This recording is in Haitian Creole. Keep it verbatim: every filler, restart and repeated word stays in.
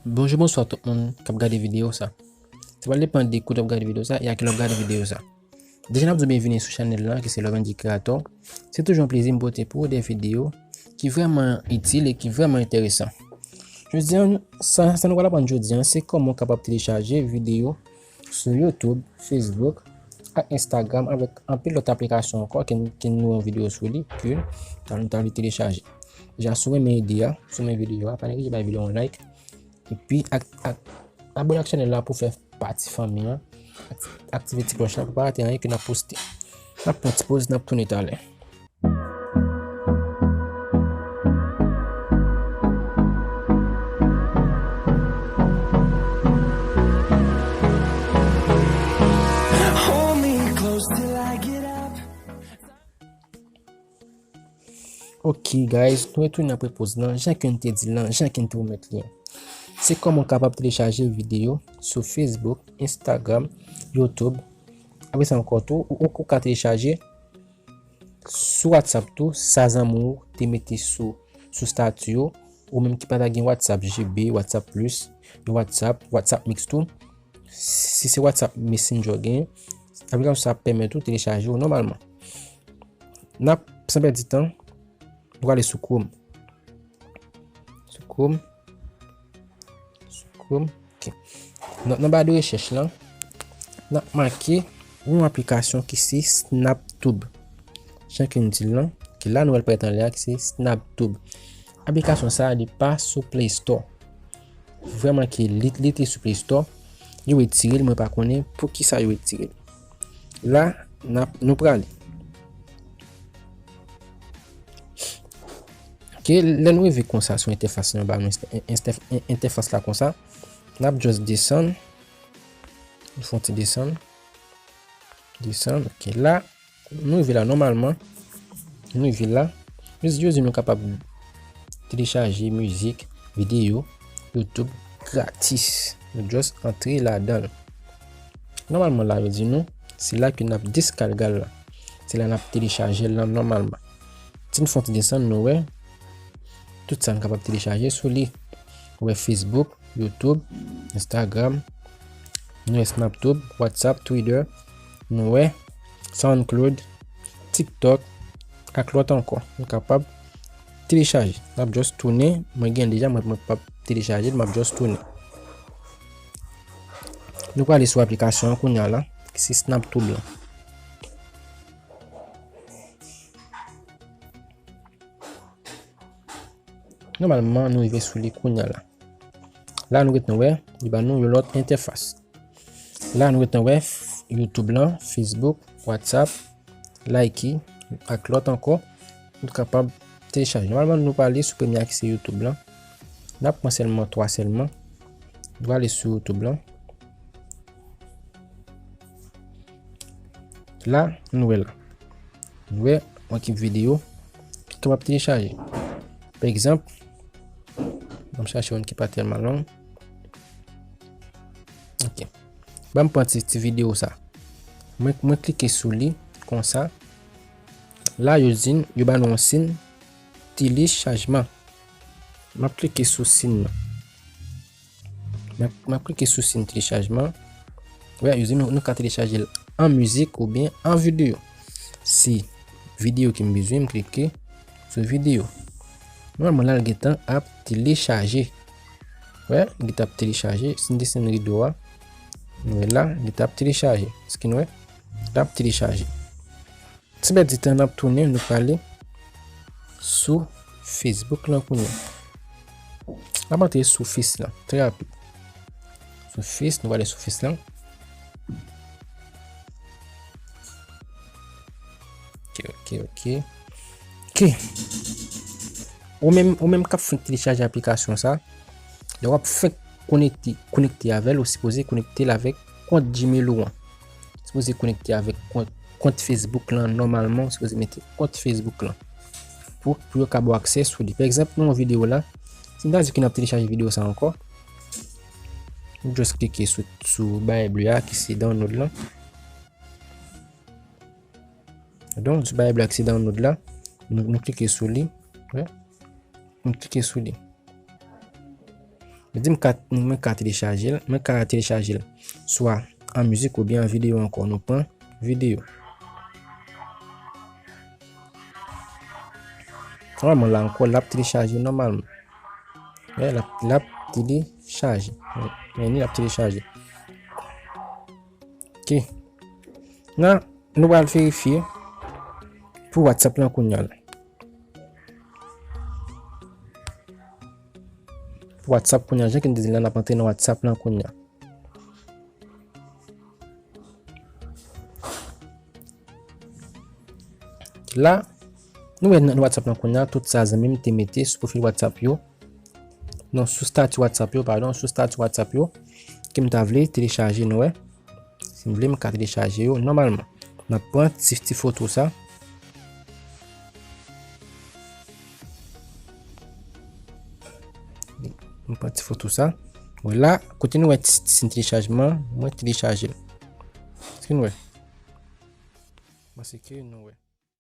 Bonjou, bonswa tout moun k ap gade videyo sa. Sa pral depann de kote w ap gade videyo sa e a kilè w ap gade videyo sa. Deja n ap di w byenvini sou chanèl la ki se Love and G Creator. Se toujou yon plezi m pote pou ou de videyo ki vrèman itil e ki vrèman enteresan. Jodi a, sa, sa nou pral aprann jodi a, se kòman w kapab telechaje videyo sou YouTube, Facebook, ak Instagram, avèk anpil lòt aplikasyon ankò ke, ke nou yon videyo sou li, ke nou ta vle telechaje. Deja, si w renmen ide a, si w renmen videyo a, pa neglije bay videyo a yon like. Epi, ak, ak, abòne ak chanèl la pou fè pati fanmi an. Ak, aktive ti klòch la pou pa rate anyen ke n ap poste. N ap pran ti poz, n ap tounen talè. Hold me close till I get up. Ok, guys, nou retounen apre poz lan, jan ke n te di l lan, jan ke n te pwomèt li an. Se kòman w kapab telechaje videyo sou Facebook, Instagram, YouTube. Apre sa ankò tou, ou, ou ka telechaje sou WhatsApp tou, sa zanmi w te mete sou, sou stati yo, ou menm ki pa ta gen WhatsApp G B, WhatsApp Plus, WhatsApp, WhatsApp Mix tou. Si se WhatsApp Messenger w genyen, aplikasyon sa ap pèmèt ou telechaje yo nòmalman. N ap, san pèdi tan, nou prale sou Chrome. Sou Chrome. Sou Chrome. Ok. Nan, nan ba de rechèch lan, n ap make yon aplikasyon ki se SnapTube. Jan ke n di l lan, ki la nou wè l parèt anlè a, ki se SnapTube. Aplikasyon sa a, li pa sou Play Store. Vrèman ke li, li te sou Play Store, yo retire l, mwen pa konnen poukisa yo retire l. La, n ap, nou prale. Ok, lè nou rive konsa sou entèfas lan, ba nou enstè-, enstè-, entèfas la konsa, n ap just desann. Nou fè yon ti desann. Desann, ok. La, nou rive la nòmalman. Nou rive la. Yo, yo di nou kapab telechaje mizik, videyo, YouTube gratis. Nou just antre ladan l. Nòmalman la, yo di nou, se la ke n ap deskalga l la. Se la n ap telechaje l lan nòmalman. Si n fè yon ti desann, nou wè tout sa n kapab telechaje sou li. Ou wè Facebook, YouTube, Instagram, nou wè SnapTube, WhatsApp, Twitter, nou wè SoundCloud, TikTok, ak lòt ankò. Nou kapab telechaje. N ap just tounen, mwen gen deja, mwen, mwen p ap telechaje l, m ap just tounen. Nou prale sou aplikasyon an kounye a la, ki se SnapTube lan. Nòmalman, nou rive sou li kounye a la. La, nou gentan wè, li ban nou yon lòt entèfas. La, nou gentan wè f-, YouTube lan, Facebook, WhatsApp, Likee, ak lòt ankò. Nou kapab telechaje. Nòmalman, nou prale sou premye a ki se YouTube lan. N ap pran sèlman twa sèlman. Nou prale sou YouTube lan. La, nou wè la. Nou wè yon ekip videyo ki kapab telechaje. Pa egzanp, ban m chache youn ki pa tèlman long. Ok. Ban m pran ti, ti videyo sa. Mwen, mwen klike sou li konsa. La, yo di n, yo ba nou yon siy telechajman. M ap klike sou siy nan. M ap, m ap klike sou siy telechajman. Wè, yo di nou, nou ka telechaje l an mizik oubyen an videyo. Se videyo ke m bezwen, m klike sou videyo. Nòmalman, la, l gentan ap telechaje. Wè, l gentan ap telechaje. Si n desann rido a, nou wè la, l gentan ap telechaje. Èske nou wè? L ap telechaje. San pèdi tan, n ap tounen, nou prale sou Facebook lan kounye a. N ap antre sou Face lan, trè rapid. Sou Face, nou prale sou Face lan. Ok, ok, ok. Ok. Ou menm, ou menm k ap fenk telechaje aplikasyon sa, lè w ap fenk konekte, konekte avè l, ou sipoze konekte l avèk kont Gmail ou an. Sipoze konekte avèk kont, kont Facebook lan nòmalman, ou sipoze mete kont Facebook lan. Pou, pou yo ka ba w aksè sou li. Pa egzanp, nou yon videyo la. Si n ta di ke n ap telechaje videyo sa ankò, nou just klike sou, sou bagay ble a ki se download lan. Donk, sou bagay ble a ki se download la, nou, nou klike sou li. Wè. Nou klike sou li. Li di m ka, mwen ka telechaje l, mwen ka telechaje l swa an mizik oubyen an videyo ankò. Nou pran videyo. Nòmalman la ankò, l ap telechaje nòmalman. Wè, l ap, l ap telechaje. Men li ap telechaje. Ok. Nan, nou pral verifye pou WhatsApp lan kounye a la. Pou WhatsApp kounye a, jan ke n te di la, n ap antre nan WhatsApp lan kounye a. La, nou wè nan WhatsApp lan kounye a, tout sa zanmi m te mete sou pwofil WhatsApp yo. Non, sou stati WhatsApp yo, padon, sou stati WhatsApp yo, ke m ta vle telechaje, nou wè. Si m vle, m ka telechaje yo nòmalman. N ap pran ti, ti foto sa. M pran ti foto sa. Wè la, kote nou wè ti, ti siy telechajman, mwen telechaje l. Èske nou wè? Mwen se ke nou wè.